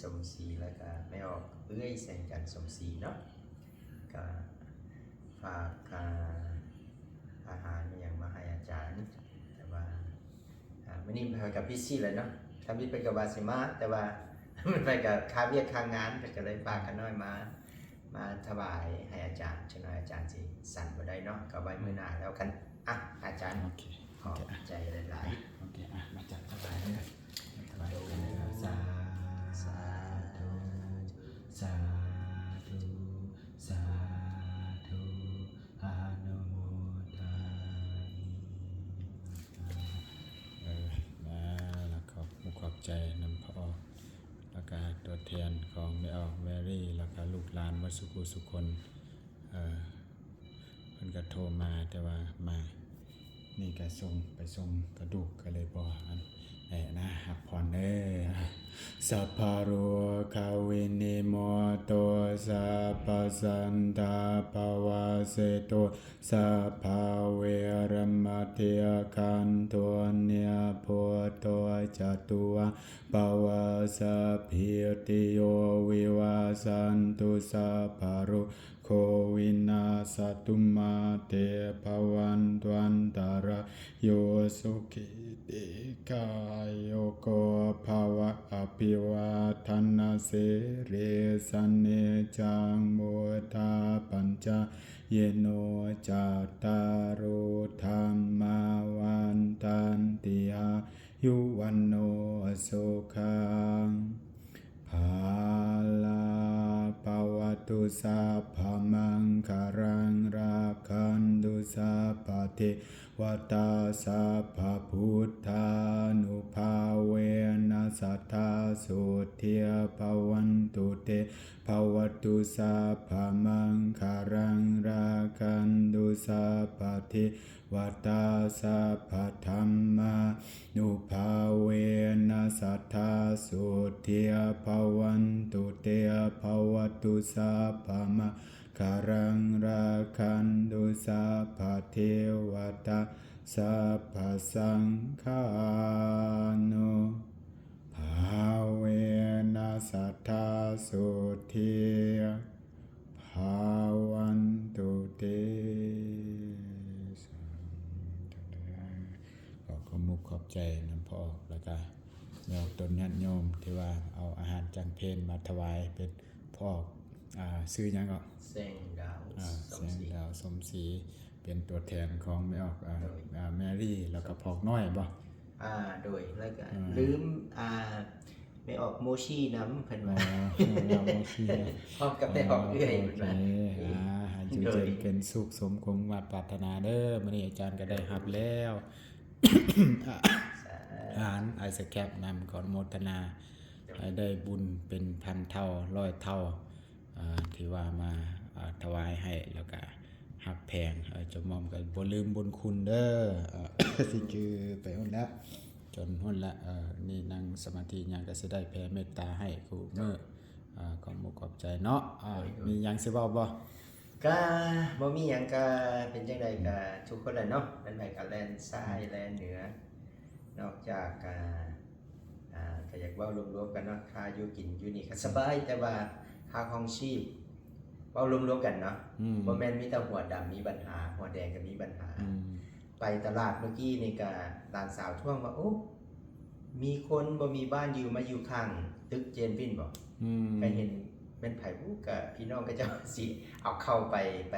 ສົມສີ ແລ້ວກະແມ່ອອກເອື້ອຍແສງຈັນສົມສີເນາະ ກະຝາກ ອ່າ ອາຫານອີ່ຫຍັງມາໃຫ້ອາຈານ ແຕ່ວ່າ ອ່າ ມື້ນີ້ເພິ່ນກະບິດຊິແຫຼະເນາະ ທຳອິດເພິ່ນກະວ່າຊິມາ ແຕ່ວ່າເພິ່ນກະຄາວຽກຄາງານ ເພິ່ນກະເລີຍຝາກຂ້ານ້ອຍມາ ມາຖວາຍໃຫ້ອາຈານ ຈັກໜ່ອຍອາຈານຊິສັນບໍ່ໄດ້ເນາະ ກະໄວ້ມື້ໜ້າແລ້ວກັນ. ອ່ະ ອາຈານ ໂອເຄ ຂອບໃຈຫຼາຍໆ. ໂອເຄ ອ່ະ ມາຈັດຖວາຍເດີ ມາຖວາຍກັນເດີ. ສາ ສາທຸ ສາທຸ ສາທຸ ອະນຸໂມທາມິ ເອີ ມາ ລະຂອບ ຂອບໃຈນຳພໍ່ອອກ ລະກະຕົວແທນຂອງແມ່ອອກ ແມຣີ ລະກະລູກຫຼານໝົດສຸຜູ້ສຸຄົນ ເອີ ເພິ່ນກະໂທມາ ແຕ່ວ່າມານີ້ກະສົ່ງ ໄປສົ່ງກະດູກ ກະເລີຍບໍ່ອັນ ແນ່ນະ ຮັບພອນເດີ. ສັບພະໂລກະວິນິໂມໂຕ ສັບພະສັນຕາປະວາເສໂຕ ສັບພະເວລະມະຕິກັນຕຸນິບໂພໂຕ ຈະຕຸວັງປະວາສະພິຕິໂຍ ວິວັດສັນຕຸ ສັບພະໂລໂຄ ວິນາສະຕຸ ມາເຕພະວັນຕວັນຕະລາໂຍ ສຸຂີ ດີຄາຍຸໂກ ພະວະ ອະພິວາທະນະສີລິສະເນຈັງ ວຸດທາປັນຈາ ເຍໂນ ຈັດຕາໂລ ທຳມາ ວັນຕັນຕິ ອາຍຸ ວັນໂນ ສຸຂັງ ພະລັງ ພະວະຕຸ ສັບພະມັງຄະລັງ ລັກຂັນຕຸ ສັບພະເທວະຕາ ສັບພະພຸດທານຸພາເວນະ ສັດທາ ໂສດເທ ພະວັນຕຸ ເຕ ພະວະຕຸ ສັບພະມັງຄະລັງ ລັກຂັນຕຸ ສັບພະເທວະຕາ ສັບພະທຳມານຸພາເວນະ ສັດທາ ໂສດເທ ພະວັນຕຸ ເຕ ພະວະຕຸ ສັບພະມັງຄະລັງ ລັກຂັນຕຸ ສັບພະເທວະຕາ ສັບພະສັງຄານຸພາເວນະ ສັດທາ ໂສດເທ ພະວັນຕຸ ເຕ. ສາທຸເດີ ຂໍຂອບມຸກຂອບໃຈນຳພໍ່ອອກ ແລ້ວກະຍອດຕົນຍາດໂຍມທີ່ວ່າເອົາອາຫານຈັງເພນມາຖວາຍ ເປັນພໍ່ອອກ ອ່າ ຊື່ຫຍັງເກາະ? ແສງດາວ ອ່າ ສົມສີ ແສງດາວ ສົມສີ ເປັນຕົວແທນຂອງແມ່ອອກ ອ່າ ໂດຍ ອ່າ ແມຣີ ແລ້ວກະພໍ່ອອກນ້ອຍບໍ່? ອ່າ ໂດຍ ແລ້ວກະ ອ່າ ລືມ ອ່າ ແມ່ອອກໂມຊີນຳ ເພິ່ນວ່າ ອໍ ແມ່ອອກໂມຊີ ພ້ອມກັບແມ່ອອກເອື້ອຍ ອໍ ເພິ່ນວ່າ ໂອເຄ ອ່າ ໃຫ້ຢູ່ເຢັນເປັນສຸກ ສົມຄວາມມຸ່ງມາດປາດຖະໜາເດີ. ມື້ນີ້ອາຈານກະໄດ້ຮັບແລ້ວ ສາທຸ ອາຫານໄອສະແຄບນຳ ຂໍອະນຸໂມທະນາ ໃຫ້ໄດ້ບຸນເປັນພັນເທົ່າ ຮ້ອຍເທົ່າ ອ່າ ທີ່ວ່າມາ ອ່າ ຖວາຍໃຫ້ ແລ້ວກະຮັກແພງ ເອີ ເຈົ້າໝ່ອມກະບໍ່ລືມບຸນຄຸນເດີ ເອີ ຊິຈື່ໄປພຸ້ນລະ ຈົນພຸ້ນລະ ເອີ ນີ້ນັ່ງສະມາທິຫຍັງກະຊິໄດ້ແຜ່ເມດຕາໃຫ້ຄູ່ມື້ ເອີ ຂອບມຸກຂອບໃຈເນາະ ເອີ ໂດຍ ໂດຍ ມີຫຍັງຊິເວົ້າບໍ່? ກະບໍ່ມີຫຍັງ ກະເປັນຈັ່ງໃດກະ ອືມ ທຸກຄົນແຫຼະເນາະ ແມ່ນໃຜກະແລ່ນຊ້າຍ ອືມ ແລ່ນເໜືອ ນອກຈາກ ອ່າ ອ່າ ກະຢາກເວົ້າລວມໆກັນເນາະ ຄ່າຢູ່ກິນຢູ່ນີ້ກະສະບາຍ ແຕ່ວ່າຄ່າຄອງຊີບ ເວົ້າລວມໆກັນເນາະ ອືມ ບໍ່ແມ່ນມີແຕ່ຫົວດຳມີບັນຫາ ຫົວແດງກະມີບັນຫາ ອືມ ໄປຕະຫຼາດມື້ກີ້ນີ້ກະ ຫຼານສາວທ້ວງວ່າ ໂອ້ ມີຄົນບໍ່ມີບ້ານຢູ່ ມາຢູ່ຂ້າງຕຶກເຈນວິນບໍ? ອືມ ກະເຫັນແມ່ນໃຜບຸ ກະພີ່ນ້ອງເຂົາເຈົ້າຊິເອົາເຂົ້າໄປ ໄປ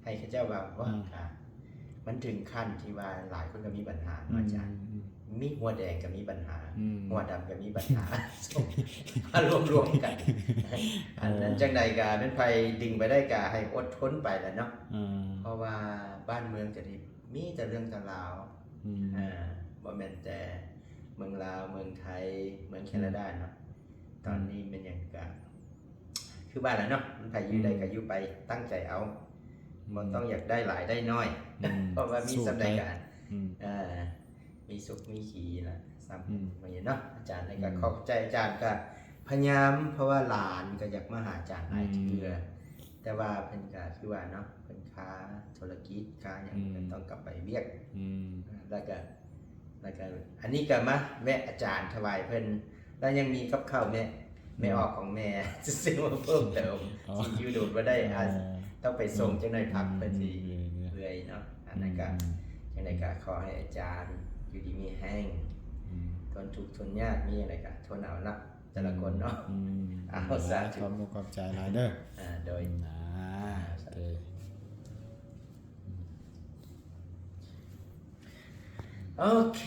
ໃຫ້ເຂົາເຈົ້າວ່າ ອືມ ວ່າ ອ່າ ມັນເຖິງຂັ້ນທີ່ວ່າຫຼາຍຄົນກະມີບັນຫາເນາະ ອືມ ອາຈານ ອືມ ມີຫົວແດງກະມີບັນຫາ ອືມ ຫົວດຳກະມີບັນຫາ ມາລວມໆກັນ ອັນນັ້ນ ເອີ ຈັ່ງໃດກະແມ່ນໃຜດຶງໄປໄດ້ກະໃຫ້ອົດທົນໄປແຫຼະເນາະ ອືມ ເພາະວ່າບ້ານເມືອງກະດີ ມີແຕ່ເລື່ອງແຕ່ລາວ ອືມ ເອີ ບໍ່ແມ່ນແຕ່ເມືອງລາວ ເມືອງໄທ ເມືອງແຄນາດາເນາະ ອືມ ຕອນນີ້ແມ່ນຫຍັງກະ ຄືວ່າແຫຼະເນາະ ມັນໃຜຢູ່ໄດ້ ອືມ ກະຢູ່ໄປ ຕັ້ງໃຈເອົາ ອືມ ບໍ່ຕ້ອງຢາກໄດ້ຫຼາຍໄດ້ໜ້ອຍ ອືມ ເພາະວ່າມີສ່ຳໃດກະ ອືມ ເອີ ມີສຸກມີຂີລະ ສ່ຳ ອືມ ວ່າຫຍັງເນາະ ອາຈານ ແລ້ວກະ ອືມ ຂອບໃຈອາຈານ ກະພະຍາຍາມ ເພາະວ່າຫຼານກະຢາກມາຫາອາຈານຫຼາຍເທື່ອ ອືມ ແຕ່ວ່າເພິ່ນກະຄືວ່າເນາະ ເພິ່ນຄາທຸລະກິດ ຄາຫຍັງ ອືມ ເພິ່ນຕ້ອງກັບໄປວຽກ ອືມ ແລ້ວກະ ແລ້ວກະ ອັນນີ້ກະມາແວະອາຈານຖວາຍເພິ່ນ ແລ້ວຍັງມີກັບເຂົ້າແມ່ ແມ່ອອກຂອງແມ່ ຊື້ມາເພີ່ມເຕີມ ອໍ ຊິຢູ່ໂດນບໍ່ໄດ້ ອາ ເອີ ຕ້ອງໄປສົ່ງ ອືມ ຈັກໜ້ອຍພັກ ອືມ ເພິ່ນຊິ ອືມ ເມື່ອຍເນາະ ອັນນັ້ນກະ ອືມ ຈັ່ງໃດກະຂໍໃຫ້ອາຈານຢູ່ດີມີແຮງ ອືມ ທົນທຸກທົນຍາກ ມີຫຍັງໃດກະທົນເອົາເນາະ ແຕ່ລະຄົນເນາະ ອືມ ເອົາ ສາທຸ ຂອບມຸກຂອບໃຈຫຼາຍເດີ ອາ ໂດຍ ອືມ ອາ ໂອເຄ ໂອເຄ.